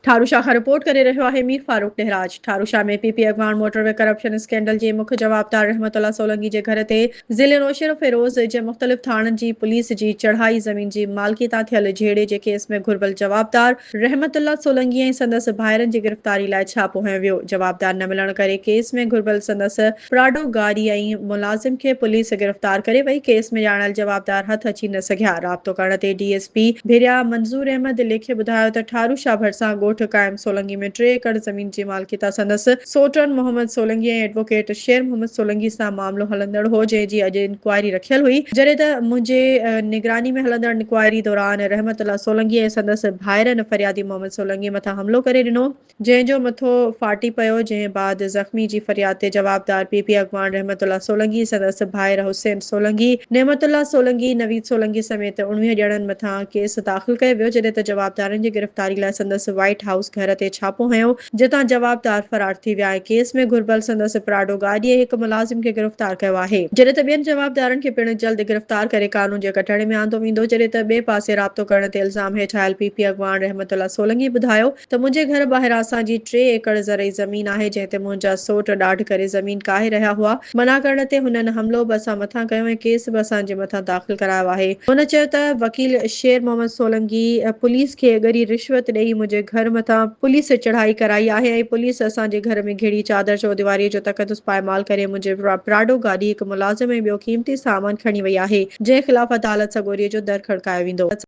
ٺاروشاه کان رپورٽ ڪري رهيو آهي مير فاروق ڏهراج ٺاروشاه ۾ پي پي اڳواڻ موٽر وي ڪرپشن اسڪينڊل جي مک جوابدار رحمت الله سولنگي جي گهر تي ضلعي نوشهروفيروز جي مختلف ٿاڻن جي پوليس جي چڙهائي زمين جي مالڪي تان ٿيل جهيڙي جي ڪيس ۾ گهربل جوابدار رحمت الله سولنگي ۽ سندس ڀائرن جي گرفتاري لاء ڇاپو هنيو ويو جوابدار نه ملڻ ڪري ڪيس ۾ گهربل سندس پراڊو گاڏي ۽ ملازم کي پوليس گرفتار ڪري وئي، ڪيس ۾ ڄاڻايل جوابدار هٿ اچي نه سگهيا، رابطو ڪرڻ تي D S P Bhiria Manzoor Ahmed Lekhi ٻڌايو ته ٺارو شاهه ڀرسان ڳوٺ قائم سولنگي ۾ ٽي ايڪڙ زمين جي مالڪي تان سندس سوٽن محمد سولنگي ۽ ايڊووڪيٽ شير محمد سولنگي سان معاملو هلندڙ هو جنهن جي اڄ انڪوائري رکيل هئي جڏهن ته منهنجي نگراني ۾ هلندڙ انڪوائري دوران رحمت الله سولنگي ۽ سندس ڀائرن فريادي محمد سولنگي مٿان حملو ڪري ڏنو. جنهن جو مٿو ڦاٽي پيو، جنهن بعد زخمي جي فرياد تي جوابدار پي پي اڳواڻ رحمت الله سولنگي، سندس ڀائر حسين سولنگي، نعمت الله سولنگي، نويد سولنگي سميت 19 ڄڻن مٿان ڪيس داخل ڪيو ويو، جڏهن ته جوابدارن جي گرفتاري لاء سندس وائيٽ هائوس گهر تي ڇاپو هنيو، جتان جوابدار فرار ٿي ويا ۽ ڪيس ۾ گهربل سندس پراڊو گاڏي ۽ هڪ ملازم کي گرفتار ڪيو آهي. جڏهن ته ٻين جوابدارن کي پڻ جلد گرفتار ڪري قانون جي ڪٽهڙي ۾ آندو ويندو، جڏهن ته ٻئي پاسي رابطو ڪرڻ تي الزام هيٺ آيل پي پي اڳواڻ رحمت الله سولنگي ٻڌايو ته منهنجي گهر ٻاهران اسان جي ٽي ايڪڙ زرعي زمين آهي جنهن تي منهنجا سوٽ ڏاڍ ڪري زمين ڪاهي رهيا هئا، منع ڪرڻ تي هنن حملو به اسان مٿان ڪيو ۽ ڪيس به اسان جي مٿان داخل ڪرايو آهي. هن چيو ته وڪيل شير محمد سولنگي پوليس کي ڳري رشوت ڏئي منهنجي گهر مٿان پوليس چڙهائي ڪرائي آهي ۽ پوليس اسان جي گهر ۾ گهڙي چادر چوديواري جو تقدس پائمال ڪري منهنجي پراڊو گاڏي، هڪ ملازم ۽ ٻيو قيمتي سامان کڻي وئي آهي جنهن خلاف عدالت سڳوري جو در کڙڪايو ويندو.